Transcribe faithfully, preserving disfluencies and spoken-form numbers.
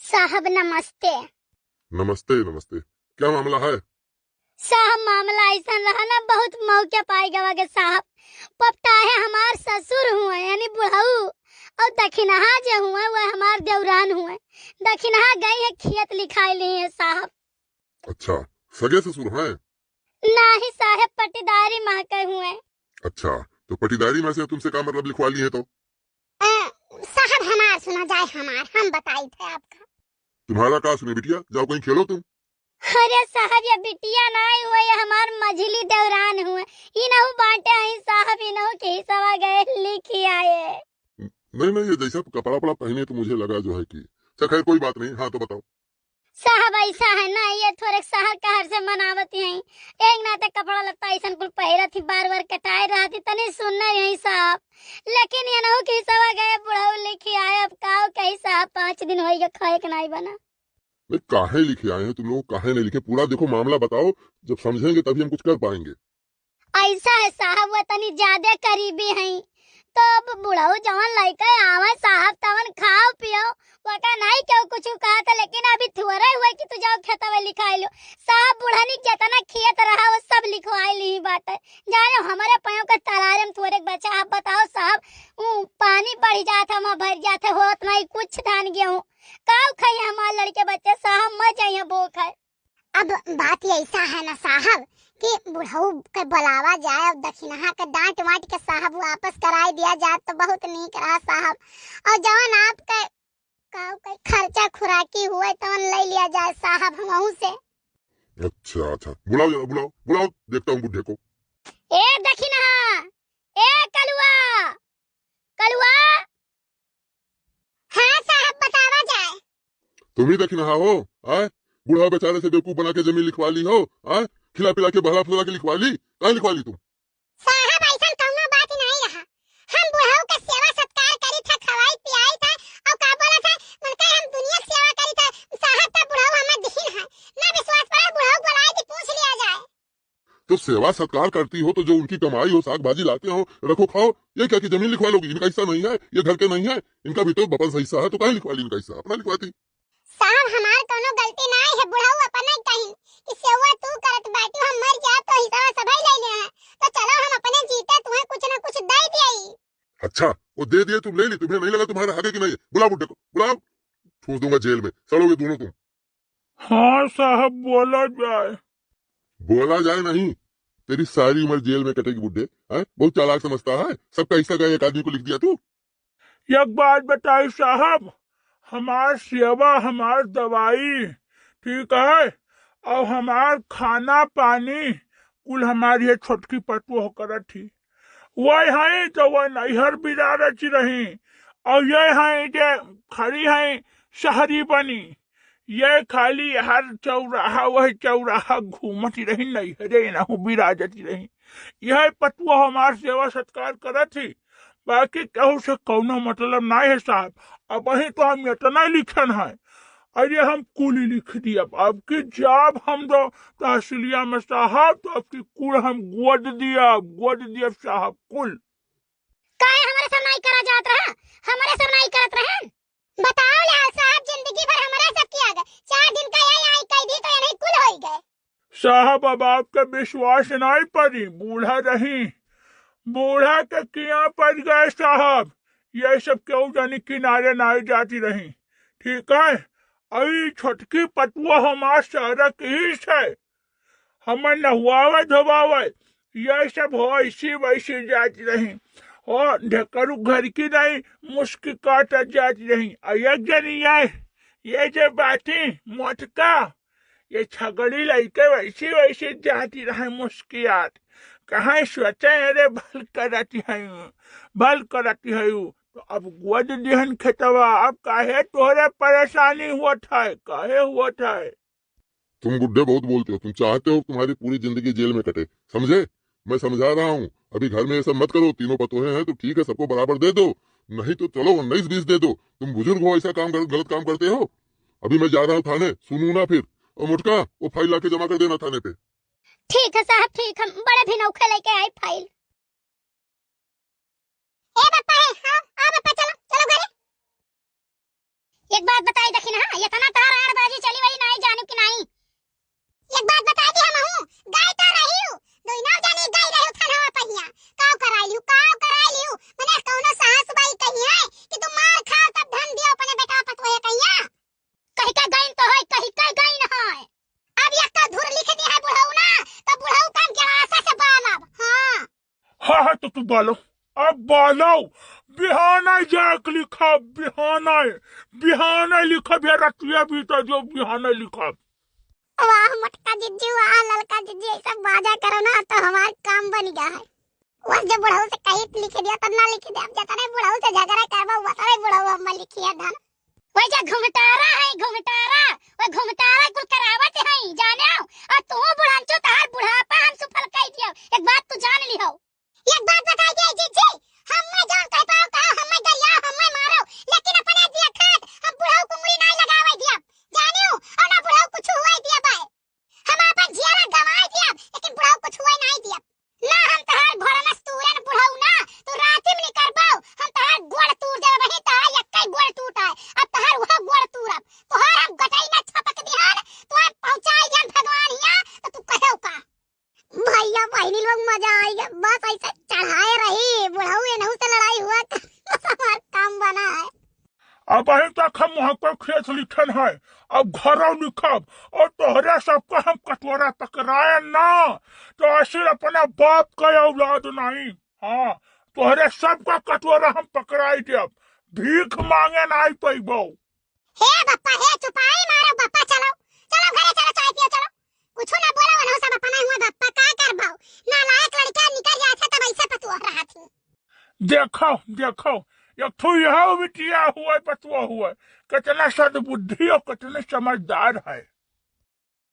साहब नमस्ते। नमस्ते, नमस्ते। क्या मामला है? साहब, मामला अइसन रहा ना, बहुत मौके पाए गवा के साहब। पपटाहे हमार ससुर हुए, यानी बुढ़ऊ, और दखिनहा जे हुए, वह हमार देवरान हुए। दखिनहा गई है, खेत लिखाई ली है साहब। अच्छा, सगे ससुर हैं? नाही साहब, पटीदारी माँ के हुए। अच्छा, तो पटीदारी माँ से तुमसे का मतलब लिखवा ली है तो? अ, साहब हमार सुना जाए, हमार, हम बताई थे आपका। तुम्हारा का सुने बिटिया, जाओ कहीं खेलो तुम। अरे साहब, ये बिटिया नाई हुए, ये हमार मझली देवरान हुए। इनहू बांटे हैं साहब, इनहू के हिस्सा गए लिखी आए। नहीं, नहीं, ये जैसा कपड़ा वपड़ा पहने तो मुझे लगा जो है कि, अच्छा खैर कोई बात नहीं। हाँ तो बताओ। साहब अइसा है ना, ये थोरे शहर कहर से मनावत हैं, एक नाते कपड़ा लत्ता अइसन कुल पहिरत ही, बार बार कटाए रहत ही, तनी सुनना यही साहब। लेकिन ये नहु कि हिस्सा गए बुढ़ऊ लिखी आए, अब काऊ कही साहब, पाँच दिन होई गए खाए के नाई बना। नहीं, काहे लिखे आए हैं तुम लोग, काहे नहीं लिखे? पूरा देखो, मामला बताओ, जब समझेंगे तभी हम कुछ कर पाएंगे। अइसा है साहब, वो तनी ज्यादा करीबी हैं, तो अब बुढ़ऊ जवन लइके आवे साहब, तवन खाओ पियो, वका नहीं केहू कुछ कहा था, लेकिन अभी थोड़े हुए कि तू जाओ खेतवे लिखाई लो। साहब बुढ़नी जितना खेत रहा वो सब लिखवाई ली बाटे। जानो हमरे पाँव के तरारे में थोड़े बचा, आप बताओ साहब, ऊ पानी बढ़ जात है, वहाँ भर जात है, होत नहीं कुछ धान गेहूँ, काऊ खाई हमार लड़के बच्चे साहब, मर जाइए भूख है। अब बात अइसा है ना साहब कि बुढ़ऊ के बुलावा जाए और दखिनहा के डांट वांट के साहब वापस कराई दिया जाए तो बहुत नीक रहा साहब। और जवन आपके काऊ के खर्चा खुराकी हुए तवन ले लिया जाए साहब हमहू से। अच्छा, अच्छा, बुलाओ जरा, बुलाओ, बुलाओ, देखता हूँ बुढ़े को। ए दखिनहा, ए कलुआ, कलुआ। हाँ साहब, बतावा जाए। तुम ही दखिनहा हो, आय? बुढ़ा बेचारे से बेवकूफ बना के जमीन लिखवा ली हो, आय? खिला पिला के बहला फुसला के लिखवा ली, काहे लिखवा ली तुम? साहब, अइसन कउनो बात नहीं रहा। हम बुढ़ऊ के सेवा सत्कार करी था, खवाई पियाई था, और का बोला था, उनका हम दुनिया के सेवा करी था। साहब, तब बुढ़ऊ हमें दिहिन है। ना विश्वास पड़े, बुढ़ऊ बुलाए के पूछ लिया जाए। तो सेवा सत्कार करती हो तो जो उनकी कमाई हो, साग भाजी लाते हो, रखो खाओ, ये क्या कि जमीन लिखवा लोगी? इनका हिस्सा नहीं है, ये घर के नहीं है, इनका भी तो बपन सही हिस्सा है, तो काहे लिखवा ली इनका हिस्सा? अपना लिखवाती। साहब, हमार कउनो गलती नाई है, बुढ़ऊ अपने कहिन कि सेवा तू करत बाटी, हम मर जाब तो हिस्सा सभई ले ले हैं, तो चलो हम अपने जीते तुम्हें कुछ ना कुछ दे दिए। अच्छा, वो दे दिए, तुम ले ली, तुम्हें नहीं लगा तुम्हारे आगे की नहीं है? बुलाओ बुड्ढे को, बुलाओ, ठूस दूंगा जेल में, सड़ोगे दोनों तुम। हाँ साहब, बोला जाए। बोला जाए नहीं, तेरी सारी उम्र जेल में कटेगी बुड्ढे। हैं? बहुत चालाक समझता है, सबका हिस्सा का एक आदमी को लिख दिया तू। एक बात बताई साहब, हमार सेवा, हमार दवाई, ठीक है, और हमार खाना पानी कुल हमारी ये छोटकी पतोह करत ही। वह हैं तो वह नैहर बिरारत रही, और ये हैं जे खड़ी हैं शहरी बनी, ये खाली हर चौराहा, वही चौराहा घूमत रही, नैहरे नहु बिराजत रही। यह पतुआ हमार सेवा सत्कार करत ही, बाकी केहू से कौनो मतलब नाई है साहब। अबहीं तो हम इतना लिखन है, अरे हम कुल लिख दिया। अब की जाब हम तो तहसीलिया में साहब, तो अब की कुल हम गोद दिया, गोद दिया साहब कुल। काहे हमरे सब नाई करा जात रहा? हमरे सब नाई करत रहे? बताओ लाल साहब, जिंदगी भर हमरे सब किया गए। चार दिन का यही आई कैदी तो यही कुल होई गए। साहब, अब आपके विश्वास नाई पड़ी, बूढ़ा रही, बूढ़ा के किया पड़ गए साहब। ये सब केहू जानी किनारे नाई जाती रही, ठीक है? अई छोटकी पतुआ हमार सारा किहिस है, हमें नहवावे धोवावे, ये सब हो ऐसी वैसी जात रही। हो ढेकरू घर की नहीं, मुस्की काटत जात रही। आ एक जनी ये, ये जे बाटी मोटका, ये छगड़ी लइके वैसी वैसी जात रहे मुस्कियात। कहाँ सोचे, अरे भल करत है, भल करत है। तो अब गोद दिहन खेतवा, अब काहे तोहरे परेशानी हुआ था, काहे हुआ था? तुम बुड्ढे बहुत बोलते हो, तुम चाहते हो तुम्हारी पूरी जिंदगी जेल में कटे, समझे? मैं समझा रहा हूँ, अभी घर में ये सब मत करो। तीनों पतोहे हैं तो ठीक है, सबको बराबर दे दो, नहीं तो चलो उन्नीस बीस दे दो। तुम बुजुर्ग हो, ऐसा काम कर, गलत काम करते हो। अभी मैं जा रहा हूँ थाने, सुनू ना फिर। और मोटका, वो फाइल लाके जमा कर देना थाने पे। ठीक है साहब, ठीक, हम बड़े भिनौखे लेके आई फाइल। ए बप्पा है, हाँ, आ बप्पा, चलो, चलो घरे। एक बात बताई दखिन, हाँ, एतना तहार आड़बाजी चली वही नाई जानिउ कि नाई। एक बात बताई दी हमहू, गाय तो रहिउ, दुइनौ जानी गाय रहिउ थनवा पहिया। काव कराई लिउ, काव कराई लिउ, मने कौनो सास बाई कहिया कि तू मार खाओ तब धन दियो अपने बेटा पतोहे कहिया। कहि के गइन तो है, कहि के गइन है। अब एक तो धुर लिख दी है बुढ़ऊ ना, तो बुढ़ऊ का हम गड़ासा से बालब। हाँ। हाँ, हाँ, तो तू बालो, अब बालो, बिहाना जाके लिखा, बिहाना, बिहाना लिखा, भैया रतिया बीता जो बिहाना लिखा। वाह मोटका जिज्जी, वाह ललका जिज्जी, ऐसा बाजा करो ना तो हमार काम बन गया है। वह जब बुढ़ऊ से कही लिख दिया तब ना लिख दिया, अब जतने बुढ़ऊ से झगड़ा करबा वतने बुढ़ऊ हम लिखिए धन। वह जे घुंघटारा है, घुंघटारा, वह घुंघटारा कुल करावत है, जाने हो? और तू बुढ़ांचो तहार बुढ़ापा हम सुफल कह दियो, एक बात तू जान लिहो। एक बात बताई दे जिज्जी, हम्मे जौन कह पाओ कहो, हम्मे गरियाओ, हम्मे मारो, लेकिन अपने देखत हम बुढ़ऊ कुंगड़ी नाई लगावे दियब, जानियो, और ना बुढ़ऊ कुछ हुए दियब है। हम आपन जियरा गंवाई दियब, लेकिन बुढ़ऊ कुछ हुए नाई दियब। ना हम तहार घोड़नस तूरन बुढ़ऊ ना, तू राती में निकरबो, हम तहार गोड़ तूर देब, वही तहार एक्के गोड़ टूट है, अब तहार वह गोड़ तूरब, तोहार हम गटई में छपक दिहन, तोहार पहुँचाई दिहन भगवान हिया, तो तू कहो का? भैया बहिनी लोग मजा आई गया, बस ऐसे चढ़ाए रही, बुढ़ऊ एनहू से लड़ाई हुआ कर, बस हमार काम बना है। अबहीं तक हम वहाँ पर खेत लिखन है, अब घरों लिखब, और तोहरे सबका हम कटोरा पकड़ाए ना, तो आखिर अपना बाप का औलाद नहीं। हाँ, तोहरे सबका कटोरा हम पकड़ाई देब, भीख मांगे नाई पैबो। हे बप्पा, हे चुपाई मारो बप्पा, चलो, चलो घरे चलो, चाय पियो, चलो। कुछ ना बोलो, उन्हों सब अपना हुआ बप्पा, का करबो? नालायक लड़का निकल जाए थे तब ऐसे पतुआ रहा थी। देखो, देखो, एक ठो यह बिटिया हुआ, पतुआ हुआ, कितना सद्बुद्धि और कितने समझदार है।